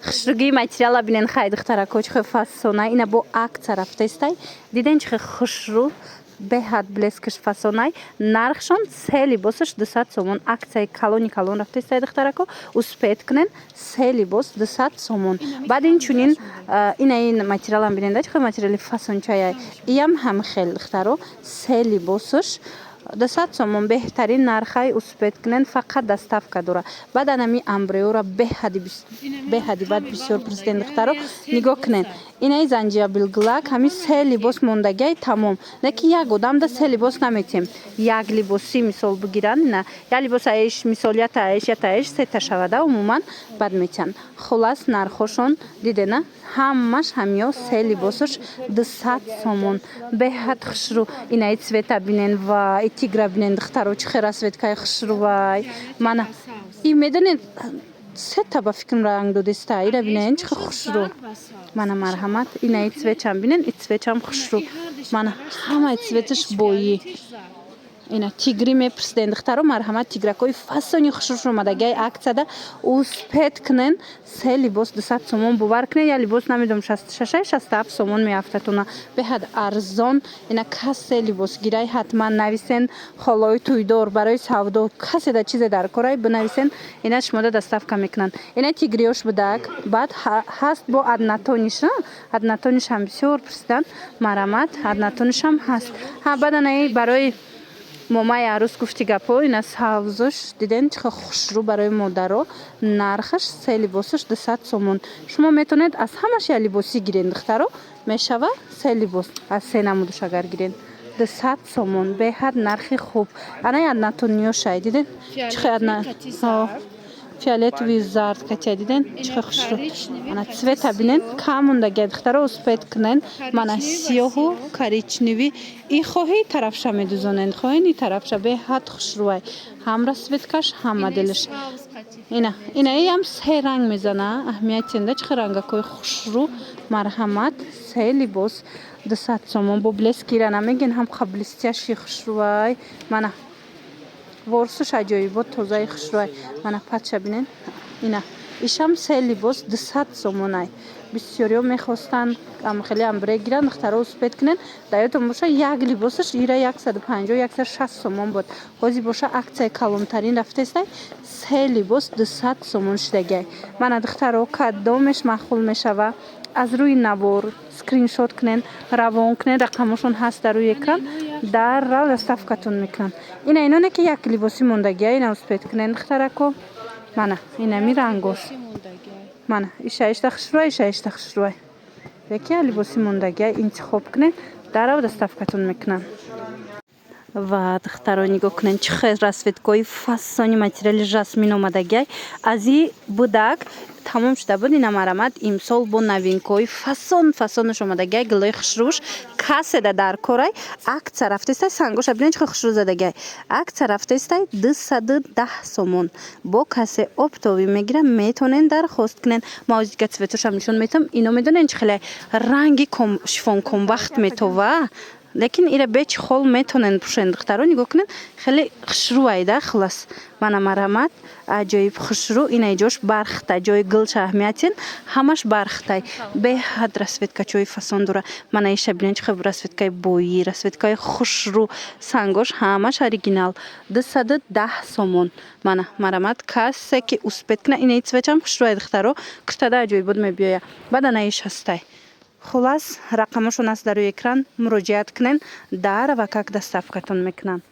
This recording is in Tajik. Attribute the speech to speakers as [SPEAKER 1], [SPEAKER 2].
[SPEAKER 1] Хушругии материала бинен, хай, духтарако, чӣ хел фасона. Ина бо акция рафтестай. Диден, чӣ хел хушрӯ, беҳад блескаш фасонай. Нархшон се либосаш 200 сомон. Акцияи калони калон рафтестай, духтарако, успеть кунен. Се либос 200 сомон. Баъд инчунин ина ин материалам бинен да, чӣ хел материали фасончаяй. Иям ҳам хел, духтаро, се либосаш 200 сомон, беҳтарин нархай, успеть кунен. Фақат доставка дора. Баъд анами амбреора беҳади баъд бисёр пурсиден, духтаро, нигоҳ кунен. Инаи занҷабилглак ҳами се либос мондагиай, тамом. Не ки як одамда се либос наметем, як либоси мисол бигиранд, ина як либос аиш, мисол ята аиш, ята аиш, сета шавада умуман, баъд метиҳанд. Хулас, нархошон дидена, ҳамаш ҳамиё, се либосаш 200 сомон, беҳад хушрӯ. Инаи цвета бинен ва и тигра бинен, духтаро, чӣ хел расцветкаи хушрӯвай. Мана и медонед, сета ба фикрам ранг додеста. Ира бинен, чӣ хел хушрӯ. Мана, марҳамат, инаи цветчам бинен, и цветчам хушрӯ. Мана, ҳамаи цветаш боӣ. Ина тигрӣ мепурсиден, духтаро, марҳамат, тигракҳои фасони хушрӯш омадагиай акцияда, успеть кунен. Се либос 200 сомон. Бовар кунен, як либос намедонам 66-ай, 67 сомон меафтатона, беҳад арзон. Ина касе либос гирай, ҳатман нависен. Холои тӯйдор, барои савдо, касе да чизе дар корай, бинависен, ина шумода доставка мекунанд. Ина тигриёш будак. Баъд ҳаст бо однотониш, однотонишам бисёр пурсиданд, марҳамат, однотонишам ҳаст. Ҳа, баъд анаи барои момаи арӯс гуфти гапҳо, ина савзуш диден, чӣ хел хушрӯ, барои модаро. Нархаш се либосаш 200 сомон. Шумо метавонед аз ҳамаш як либосӣ гирен, духтаро, мешава се либос аз се намудуш агар гирен, 200 сомон, беҳад нархи хуб. Анаи однотониёшай диден, чӣ хел фиолетовый, зард катя, диден, чӣ хел хушрӯ. Ана цвета бинен, кам мондагия, духтаро, успеть кунен. Мана сиёҳу коричневый. И хоҳи тарафша медузонен, хоҳен и тарафша, беҳад хушрӯай, ҳам расцветкаш, ҳам моделаш. Ина, инаиам се ранг мезана, аҳамиятенда, чӣ хел рангакҳои хушрӯ. Марҳамат, се либос 200 сомон. Бо блескира намегин, ҳам блестящий хушрӯай. Мана ворсуш аҷоибот, тозаи хушрӯай. Мана патша бинен, ина ишам се либос 200 сомонай. Бисёриҳо мехостанд хеле амбре гиранд, духтаро, успеть кунен. Дар ёдтон боша, як либосаш ира 150, 160 сомон буд. Ҳозир боша акцияи калонтарин рафтестай, се либос 200 сомон шидагиай. Мана, духтаро, кадомеш маъқул мешава, аз рӯи навор скриншот кунен, равон кунен. Рақамошон ҳаст дар рӯи экран, даррав доставкатон мекунанд. Ина иноне ки як либосӣ мондагия, ина успеть кунен, духтарако. Мана инами рангош, мана иша ишта хушрӯай, иша ишта хушрӯай. Яке либоси мондагия, интихоб кунед, даррав доставкатон мекунанд. Ва, духтаро, нигоҳ кунед, чӣ хел расцветкҳои фасони материали жасмин омадагиай. Аз и будак тамом шуда буд. Ина, марҳамат, имсол бо новинкаҳои фасон фасонаш омадагиай, гулои хушрӯш. Каседа дар корай, акция рафтестай. Сангоша бинед, чӣ хел хушрӯ задагиай. Акция рафтестай, 210 сомон. Бо касе оптовый мегира, метавонен дархост кунен. Ма ози дига цветошам нишон метавам. Ино медонен, чӣ хеле ранги шифон комбахт метова, лекин ира беч хол метонен пӯшен. Духтаро, нигоҳ кунед, хеле хушрӯай да. Хулас, мана, марҳамат, аҷоиб хушрӯ. Ина ҷош бархта, ҷои гулша аҳамиятен, ҳамаш бархтай. Беҳад расцветкачои фасон дора. Мана иша бинед, чӣ хел расцветкаи боӣ, расцветкаи хушрӯ. Сангош ҳамаш оригинал, 210 сомон. Мана, марҳамат, касе ки успеть кунад. Инаи цветчам хушрӯай, духтаро, куртада аҷоибот мебиёяд. Баъд ана иш ҳастай. Хулас, рақамошон аст дар рӯи экран, муроҷиат кунен, дар ва как доставкатон мекунанд.